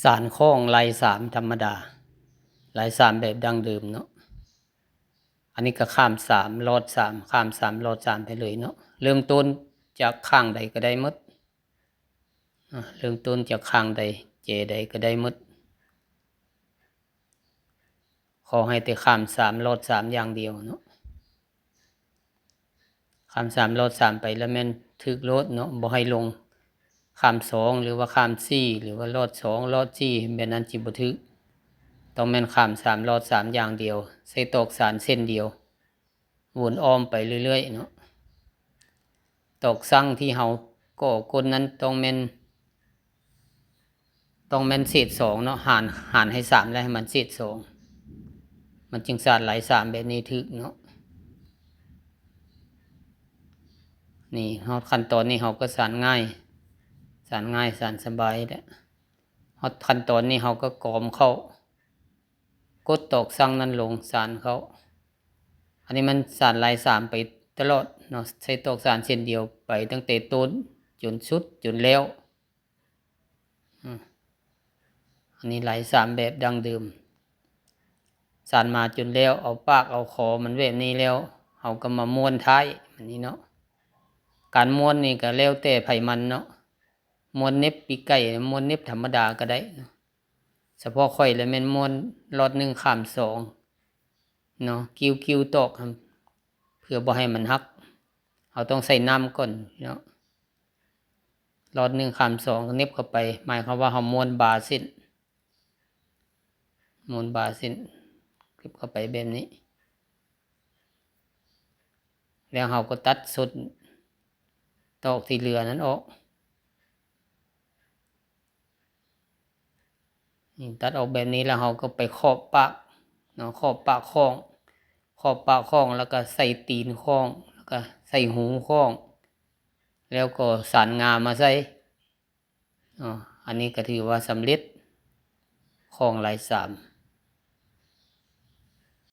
ສານຄ້ອງລາຍສາມທຳມະດາ ລາຍສາມແບບດັ້ງເດີມເນາະ. ອັນນີ້ກໍຂ້າມສາມ ລອດສາມ ຂ້າມສາມ ລອດສາມໄປເລີຍເນາະ. ເລີ່ມຕົ້ນຈາກຂ້າງໃດກໍໄດ້ໝົດ ອາ ເລີ່ມຕົ້ນຈາກຂ້າງໃດ ແຈໃດກໍໄດ້ໝົດ. ຂໍໃຫ້ແຕ່ຂ້າມສາມ ລອດສາມຢ່າງດຽວເນາະ. ຂ້າມສາມ ລອດສາມໄປແລ້ວແມ່ນຖືກໂລດເນາະ, ບໍ່ໃຫ້ລົງຂ້າມສອງ ຫຼືວ່າຂ້າມສີ່ ຫຼືວ່າລອດສອງ ລອດສີ່ ແບບນັ້ນຊິບໍ່ຖືກ. ຕ້ອງແມ່ນຂ້າມສາມ ລອດສາມຢ່າງດຽວ, ໃຊ້ຕອກສານເສັ້ນດຽວ ວົນອ້ອມໄປເລື້ອຍໆເນາະ. ຕອກຊັ່ງທີ່ເຮົາກໍ່ກົ້ນນັ້ນຕ້ອງແມ່ນ ຕ້ອງແມ່ນເສດສອງເນາະ, ຫານ ຫານໃຫ້ສາມແລ້ວໃຫ້ມັນເສດສອງ ມັນຈຶ່ງສານລາຍສາມແບບນີ້ຖືກເນາະ. ນີ້ຮອດຂັ້ນຕອນນີ້ເຮົາກໍສານງ່າຍ ສານງ່າຍ ສານສະບາຍແລ້ວ. ຮອດຂັ້ນຕອນນີ້ເຮົາກໍກອມເຂົ້າ ກົດຕອກຊັ່ງນັ້ນລົງ ສານເຂົ້າ. ອັນນີ້ມັນສານລາຍສາມໄປຕະຫຼອດເນາະ, ໃຊ້ຕອກສານເສັ້ນດຽວໄປຕັ້ງແຕ່ຕົ້ນຈົນສຸດ ຈົນແລ້ວ. ອາ ອັນນີ້ລາຍສາມແບບດັ້ງເດີມ. ສານມາຈົນແລ້ວ ເອົາປາກເອົາຄໍມັນແບບນີ້ແລ້ວ ເຮົາກໍມາມ້ວນທ້າຍແບບນີ້ເນາະ. ການມ້ວນນີ້ກໍແລ້ວແຕ່ໃຜມັນເນາະ, ມ້ວນເນັບປີກໄກ່ ມ້ວນເນັບທຳມະດາກໍໄດ້ເນາະ. ສະເພາະຂ້ອຍລະແມ່ນມ້ວນລອດໜຶ່ງຂ້າມສອງເນາະ, ກິ້ວໆຕອກ ເພື່ອບໍ່ໃຫ້ມັນຫັກ ເຮົາຕ້ອງໃສ່ນ້ຳກ່ອນເນາະ. ລອດໜຶ່ງຂ້າມສອງ ເນັບເຂົ້າໄປ ໝາຍຄວາມວ່າເຮົາມ້ວນບາເສັ້ນ ມ້ວນບາເສັ້ນ ເກັບເຂົ້າໄປແບບນີ້ ແລ້ວເຮົາກໍຕັດສົ້ນຕອກທີ່ເຫຼືອນັ້ນອອກ. ນີ້ ຕັດອອກແບບນີ້ແລ້ວເຮົາກໍໄປຂອບປາກເນາະ, ຂອບປາກຄ້ອງ ຂອບປາກຄ້ອງ ແລ້ວກໍໃສ່ຕີນຄ້ອງ ແລ້ວກໍໃສ່ຫູຄ້ອງ ແລ້ວກໍສານງ່າມາໃສ່ເນາະ. ອັນນີ້ກໍຖືວ່າສຳເລັດ ຄ້ອງລາຍສາມ.